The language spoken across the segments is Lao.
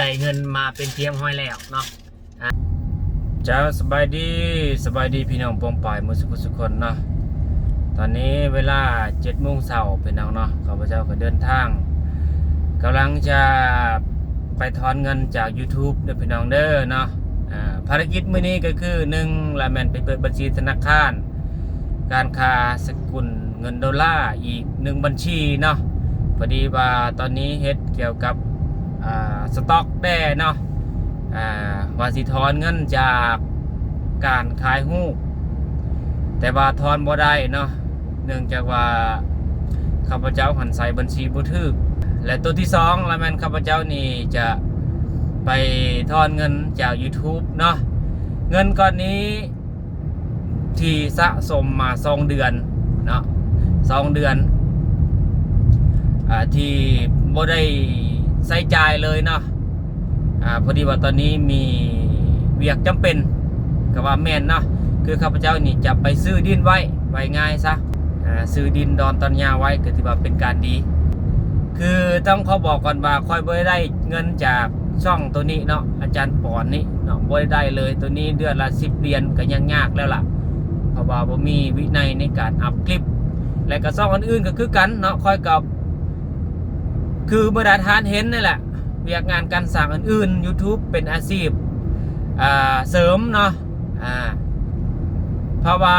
ໄດ້ເງິນມາເປັນທີ່ຮຽບຮ້ອຍແລ້ວເນາະ. ເຈົ້າ ສະບາຍດີ ສະບາຍດີພີ່ນ້ອງປ້ອງປາຍໝົດສູ່ຜູ້ສູ່ຄົນເນາະ. ຕອນນີ້ເວລາເຈັດໂມງເຊົ້າພີ່ນ້ອງເນາະ, ຂ້າພະເຈົ້າກໍເດີນທາງ ກຳລັງຈະໄປຖອນເງິນຈາກ YouTube ເດີພີ່ນ້ອງເດີເນາະ. ອາ ພາລະກິດມື້ນີ້ກໍຄື ໜຶ່ງລະແມ່ນໄປເປີດບັນຊີທະນາຄານ ການຄ້າສະກຸນເງິນໂດລາອີກໜຶ່ງບັນຊີເນາະ. ພໍດີວ່າຕອນນີ້ເຮັດກ່ຽວກັບ ອາ ສະຕັອກແດ່ເນາະ, ອາ ວ່າຊິຖອນເງິນຈາກການຂາຍຮູບ ແຕ່ວ່າຖອນບໍ່ໄດ້ເນາະ, ເນື່ອງຈາກວ່າຂ້າພະເຈົ້າຫັ້ນໃສ່ບັນຊີບໍ່ຖືກ. ແລະ ໂຕທີສອງລະແມ່ນຂ້າພະເຈົ້ານີ້ຈະໄປຖອນເງິນຈາກ YouTube ເນາະ. ເງິນກ້ອນນີ້ ທີ່ສະສົມມາສອງເດືອນເນາະ, ສອງເດືອນ ອາ ທີ່ບໍ່ໄດ້ໃຊ້ຈ່າຍເລີຍເນາະ. ອາ ພໍດີວ່າຕອນນີ້ມີວຽກຈຳເປັນ ກໍວ່າແມ່ນເນາະ, ຄືຂ້າພະເຈົ້ານີ້ຈະໄປຊື້ດິນໄວ້ ວ່າງ່າຍຊະ ອາ ຊື້ດິນດອນຕອນຍາວໄວ້ ກໍຖືວ່າເປັນການດີ. ຄືຕ້ອງຂໍບອກກ່ອນວ່າ ຂ້ອຍບໍ່ໄດ້ໄດ້ເງິນຈາກຊ່ອງໂຕນີ້ເນາະ, ອາຈານປອນນີ້ເນາະ, ບໍ່ໄດ້ໄດ້ເລີຍ. ໂຕນີ້ເດືອນລະສິບຫຼຽນກໍຍັງຍາກແລ້ວລະ, ເພາະວ່າບໍ່ມີວິໄນໃນການອັບຄລິບ. ແລະກໍຊ່ອງອື່ນໆກໍຄືກັນເນາະ, ຂ້ອຍກໍຄືບັນດາທ່ານເຫັນນີ້ແຫຼະ, ວຽກງານການສ້າງອື່ນໆ YouTube ເປັນອາຊີບ ອ່າ ເສີມເນາະ. ອ່າ ເພາະວ່າ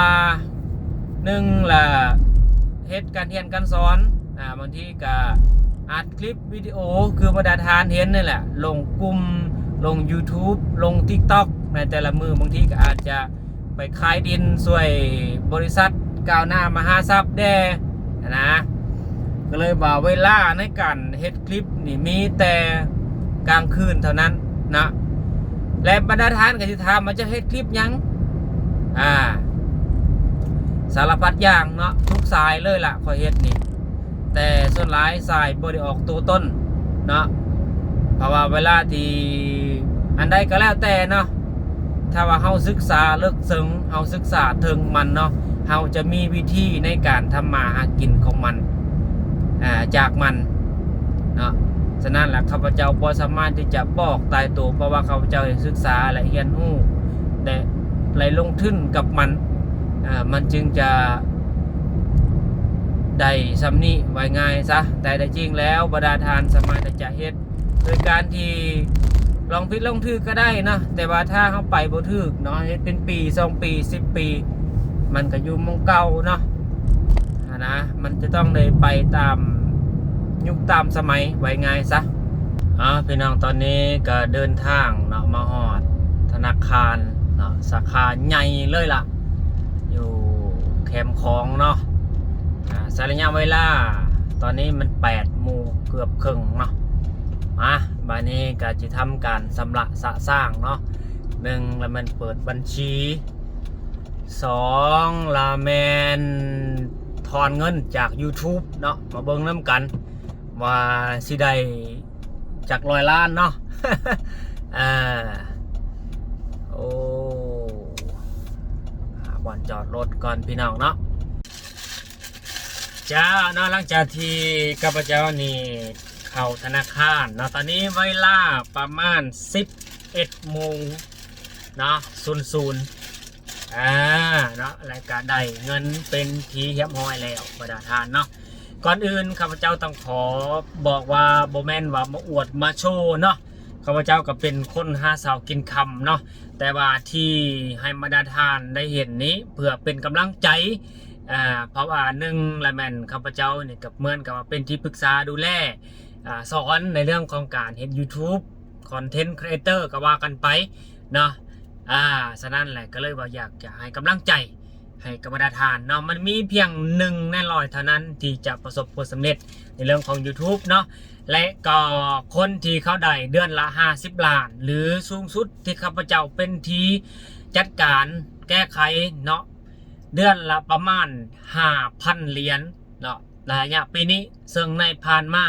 ໜຶ່ງລະເຮັດການຮຽນການສອນ, ອາ ບາງທີກະອັດຄລິບວິດີໂອຄືບັນດາທ່ານເຫັນນີ້ແຫຼະ, ລົງກຸ່ມ ລົງ YouTube ລົງ TikTok ໃນແຕ່ລະມື້, ບາງທີກະອາດຈະໄປຂາຍດິນຊ່ວຍບໍລິສັດກ້າວໜ້າມະຫາຊັບແດ່ຫັ້ນນະ. ກໍເລີຍວ່າເວລາໃນການເຮັດຄລິບນີ້ມີແຕ່ກາງຄືນເທົ່ານັ້ນນະ. ແລະບັນດາທ່ານກໍຊິຖາມວ່າ ເຈົ້າເຮັດຄລິບຫຍັງ? ອາ ສາລະພັດຢ່າງເນາະ, ທຸກສາຍເລີຍລະ ຂ້ອຍເຮັດນີ້, ແຕ່ສ່ວນຫຼາຍສາຍບໍ່ໄດ້ອອກໂຕຕົນເນາະ. ເພາະວ່າເວລາທີ່ ອັນໃດກໍແລ້ວແຕ່ເນາະ, ຖ້າວ່າເຮົາສຶກສາເລິກເຊິ່ງ, ເຮົາສຶກສາເຖິງມັນເນາະ, ເຮົາຈະມີວິທີໃນການທຳມາຫາກິນຂອງມັນ ອາ ຈາກມັນເນາະ. ສະນັ້ນລະ ຂ້າພະເຈົ້າບໍ່ສາມາດທີ່ຈະບອກຕາຍໂຕ, ເພາະວ່າຂ້າພະເຈົ້າໄດ້ສຶກສາ ແລະ ຮຽນຮູ້ ແລະ ໄດ້ລົງທຶນກັບມັນ, ອາ ມັນຈຶ່ງຈະໄດ້ຊ່ຳນີ້ ວ່າງ່າຍຊະ. ແຕ່ແທ້ຈິງແລ້ວ ບັນດາທ່ານສາມາດທີ່ຈະເຮັດ ໂດຍການທີ່ລອງຜິດລອງຖືກກໍໄດ້ເນາະ, ແຕ່ວ່າຖ້າເຮົາໄປບໍ່ຖືກເນາະ, ເຮັດເປັນປີ ສອງປີ ສິບປີ ມັນກໍຢູ່ໝ່ອງເກົ່າເນາະ, ຫັ້ນນະ, ມັນຈະຕ້ອງໄດ້ໄປຕາມຍຸກຕາມສະໄໝ ວ່າງ່າຍຊະ. ເອົາ ພີ່ນ້ອງ, ຕອນນີ້ກໍເດີນທາງເນາະ ມາຮອດທະນາຄານເນາະ, ສາຂາໃຫຍ່ເລີຍລະ ຢູ່ແຄມຂອງເນາະ. ອາ ໃຊ້ໄລຍະເວລາຕອນນີ້ມັນແປດໂມງເກືອບເຄິ່ງເນາະ. ມາ ບາດນີ້ກໍຈະທຳການຊຳລະສະສາງເນາະ, ໜຶ່ງລະແມ່ນເປີດບັນຊີ, ສອງລະແມ່ນຖອນເງິນຈາກ YouTube ເນາະ. ມາເບິ່ງນຳກັນວ່າຊິໄດ້ຈັກຮ້ອຍລ້ານເນາະ. ເອີ ໂອ້ ຫາບ່ອນຈອດລົດກ່ອນ ພີ່ນ້ອງເນາະ. ຈ້າເນາະ, ຫຼັງຈາກທີ່ຂ້າພະເຈົ້ານີ້ເຂົ້າທະນາຄານເນາະ, ຕອນນີ້ເວລາປະມານສິບເອັດໂມງເນາະ ສູນໆ ອາ ເນາະ, ແລະກະໄດ້ເງິນເປັນທີ່ຮຽບຮ້ອຍແລ້ວ ບັນດາທ່ານເນາະ. ກ່ອນອື່ນຂ້າພະເຈົ້າຕ້ອງຂໍບອກວ່າ ບໍ່ແມ່ນວ່າມາອວດມາໂຊເນາະ, ຂ້າພະເຈົ້າກໍເປັນຄົນຫາເຊົ້າກິນຄ່ຳເນາະ, ແຕ່ວ່າທີ່ໃຫ້ບັນດາທ່ານໄດ້ເຫັນນີ້ ເພື່ອເປັນກຳລັງໃຈ ອາ ເພາະວ່າໜຶ່ງລະແມ່ນຂ້າພະເຈົ້ານີ້ກໍເໝືອນກັບວ່າເປັນທີ່ປຶກສາດູແລ ອາ ສອນໃນເລື່ອງຂອງການເຮັດ YouTube Content Creator ກໍວ່າກັນໄປເນາະ. ອາ ສະນັ້ນແຫຼະ ກໍເລີຍວ່າຢາກຈະໃຫ້ກຳລັງໃຈໃຫ້ກັບບັນດາທ່ານເນາະ. ມັນມີພຽງໜຶ່ງໃນຮ້ອຍເທົ່ານັ້ນທີ່ຈະປະສົບຜົນສຳເລັດໃນເລື່ອງຂອງ YouTube ເນາະ, ແລະກໍຄົນທີ່ເຂົາໄດ້ເດືອນລະຫ້າສິບລ້ານ ຫຼື ສູງສຸດທີ່ຂ້າພະເຈົ້າເປັນທີ່ຈັດການແກ້ໄຂເນາະ ເດືອນລະປະມານຫ້າພັນຫຼຽນເນາະ. ລະໄລຍະປີນີ້ ເຊິ່ງໃນຜ່ານມາ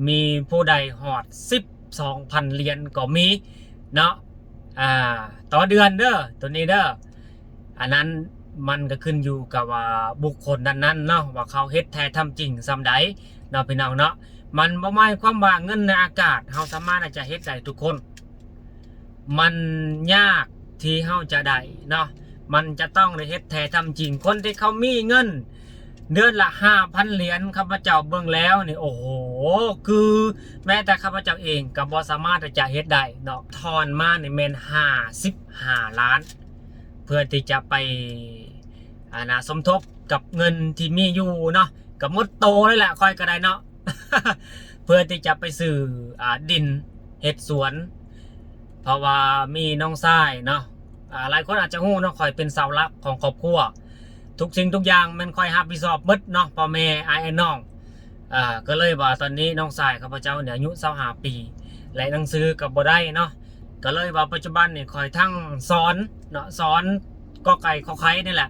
ມີຜູ້ໃດຮອດສິບສອງພັນຫຼຽນກໍມີເນາະ ອາ ຕໍ່ເດືອນເດີ ໂຕນີ້ເດີ. ອັນນັ້ນມັນກໍຂຶ້ນຢູ່ກັບວ່າບຸກຄົນນັ້ນໆເນາະ ວ່າເຂົາເຮັດແທ້ທຳຈິງສ່ຳໃດເນາະ ພີ່ນ້ອງເນາະ. ມັນບໍ່ໝາຍຄວາມວ່າເງິນໃນອາກາດເຮົາສາມາດທີ່ຈະເຮັດໄດ້ທຸກຄົນ. ມັນຍາກທີ່ເຮົາຈະໄດ້ເນາະ, ມັນຈະຕ້ອງໄດ້ເຮັດແທ້ທຳຈິງ. ຄົນທີ່ເຂົາມີເງິນເດືອນລະຫ້າພັນຫຼຽນ ຂ້າພະເຈົ້າເບິ່ງແລ້ວນີ້ ໂອ້ໂຫ ຄືແມ້ແຕ່ຂ້າພະເຈົ້າເອງກໍບໍ່ສາມາດທີ່ຈະເຮັດໄດ້ເນາະ. ຖອນມານີ້ແມ່ນຫ້າສິບຫ້າລ້ານ ເພື່ອທີ່ຈະໄປ ອັນນ່າ ສົມທົບກັບເງິນທີ່ມີຢູ່ເນາະ, ກໍໝົດໂຕເລີຍແຫຼະ ຂ້ອຍກໍໄດ້ເນາະ ເພື່ອທີ່ຈະໄປຊື້ ອ່າ ດິນເຮັດສວນ ເພາະວ່າມີນ້ອງຊາຍເນາະ, ອ່າ ຫຼາຍຄົນອາດຈະຮູ້ເນາະ ຂ້ອຍເປັນເສົາຫຼັກຂອງຄອບຄົວ, ທຸກສິ່ງທຸກຢ່າງແມ່ນຂ້ອຍຮັບຜິດຊອບໝົດເນາະ ພໍ່ແມ່ ອ້າຍ ແລະ ນ້ອງ. ອ່າ ກໍເລີຍວ່າຕອນນີ້ນ້ອງຊາຍຂ້າພະເຈົ້ານີ້ອາຍຸຊາວຫ້າປີ ແລະ ໜັງສືກໍບໍ່ໄດ້ເນາະ, ກໍເລີຍວ່າປັດຈຸບັນນີ້ຂ້ອຍທັງສອນເນາະ ສອນ ກ ໄກ່ ຂ ໄຂ່ ນີ້ແຫຼະ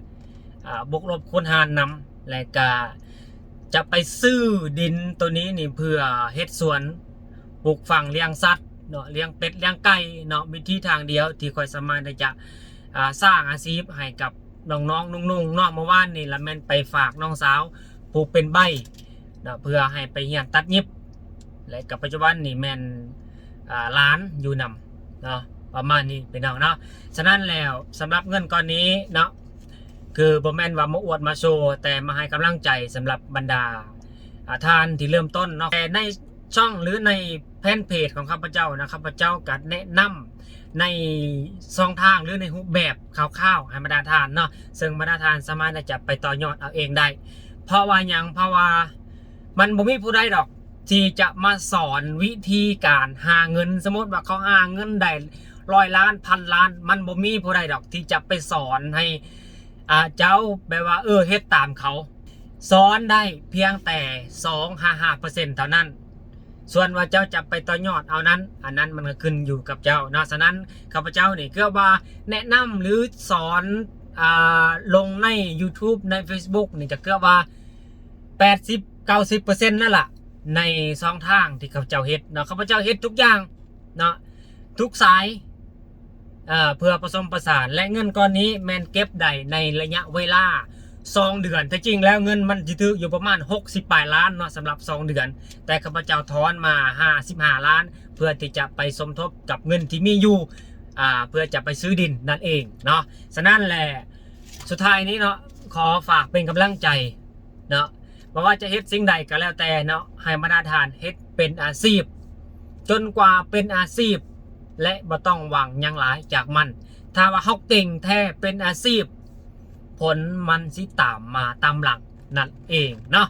ອ່າ ບວກລົບຄູນຫານນຳ ແລະກະຈະໄປຊື້ດິນໂຕນີ້ນີ້ເພື່ອເຮັດສວນ ປູກຝັງ ລ້ຽງສັດເນາະ ລ້ຽງເປັດ ລ້ຽງໄກ່ເນາະ. ວິທີທາງດຽວທີ່ຂ້ອຍສາມາດທີ່ຈະ ອ່າ ສ້າງອາຊີບໃຫ້ກັບນ້ອງໆ ໜຸ່ມໆ ເນາະ, ເມື່ອວານນີ້ລະແມ່ນໄປຝາກນ້ອງສາວປູກເປັນໃບເນາະ ເພື່ອໃຫ້ໄປຮຽນຕັດຫຍິບ ແລະ ກັບປັດຈຸບັນນີ້ແມ່ນ ອ່າ ຫຼານຢູ່ນຳເນາະ ປະມານນີ້ພີ່ນ້ອງເນາະ. ສະນັ້ນແລ້ວ ສຳລັບເງິນກ້ອນນີ້ເນາະ ຄືບໍ່ແມ່ນວ່າມາອວດມາໂຊ ແຕ່ມາໃຫ້ກຳລັງໃຈສຳລັບບັນດາ ອ່າ ທ່ານທີ່ເລີ່ມຕົ້ນເນາະ. ແຕ່ໃນຊ່ອງ ຫຼື ໃນແຟນເພຈຂອງຂ້າພະເຈົ້ານະ ຂ້າພະເຈົ້າກໍແນະນຳໃນຊ່ອງທາງ ຫຼື ໃນຮູບແບບຄ່າວໆ ໃຫ້ບັນດາທ່ານເນາະ, ເຊິ່ງບັນດາທ່ານສາມາດທີ່ຈະໄປຕໍ່ຍອດເອົາເອງໄດ້. ເພາະວ່າຫຍັງ? ເພາະວ່າ ມັນບໍ່ມີຜູ້ໃດດອກທີ່ຈະມາສອນວິທີການຫາເງິນ. ສົມມຸດວ່າເຂົາຫາເງິນໄດ້ຮ້ອຍລ້ານ ພັນລ້ານ ມັນບໍ່ມີຜູ້ໃດດອກທີ່ຈະໄປສອນໃຫ້ ອ່າ ເຈົ້າແບບວ່າ ເອີ ເຮັດຕາມເຂົາ. ສອນໄດ້ພຽງແຕ່ສອງຫາຫ້າເປີເຊັນເທົ່ານັ້ນ. ສ່ວນວ່າເຈົ້າຈະໄປຕໍ່ຍອດເອົານັ້ນ ອັນນັ້ນມັນກໍຂຶ້ນຢູ່ກັບເຈົ້າເນາະ. ສະນັ້ນ ຂ້າພະເຈົ້ານີ້ເກືອບວ່າແນະນຳ ຫຼື ສອນ ອ່າ ລົງໃນ YouTube ໃນ Facebook ນີ້ກໍເກືອບວ່າ ແປດສິບ ເກົ້າສິບເປີເຊັນນັ້ນລະ ໃນຊ່ອງທາງທີ່ຂ້າພະເຈົ້າເຮັດເນາະ. ຂ້າພະເຈົ້າເຮັດທຸກຢ່າງເນາະ ທຸກສາຍ ເອີ ເພື່ອປະສົມປະສານ ແລະ ເງິນກ້ອນນີ້ແມ່ນເກັບໄດ້ໃນໄລຍະເວລາສອງເດືອນ. ແທ້ຈິງແລ້ວເງິນມັນຊິຖືກຢູ່ປະມານຫົກສິບປາຍລ້ານເນາະ ສຳລັບສອງເດືອນ, ແຕ່ຂ້າພະເຈົ້າຖອນມາຫ້າສິບຫ້າລ້ານ ເພື່ອທີ່ຈະໄປສົມທົບກັບເງິນທີ່ມີຢູ່ ອ່າ ເພື່ອຈະໄປຊື້ດິນນັ້ນເອງເນາະ. ສະນັ້ນແຫຼະ ສຸດທ້າຍນີ້ເນາະ ຂໍຝາກເປັນກຳລັງໃຈເນາະ ບໍ່ວ່າຈະເຮັດສິ່ງໃດກໍແລ້ວແຕ່ເນາະ ໃຫ້ບັນດາທ່ານເຮັດເປັນອາຊີບ ຈົນກວ່າເປັນອາຊີບ ແລະ ບໍ່ຕ້ອງຫວັງຫຍັງຫຼາຍຈາກມັນ. ຖ້າວ່າເຮົາເກັ່ງແທ້ເປັນອາຊີບ ຜົນມັນຊິຕາມມາຕາມຫຼັງນັ້ນເອງເນາະ.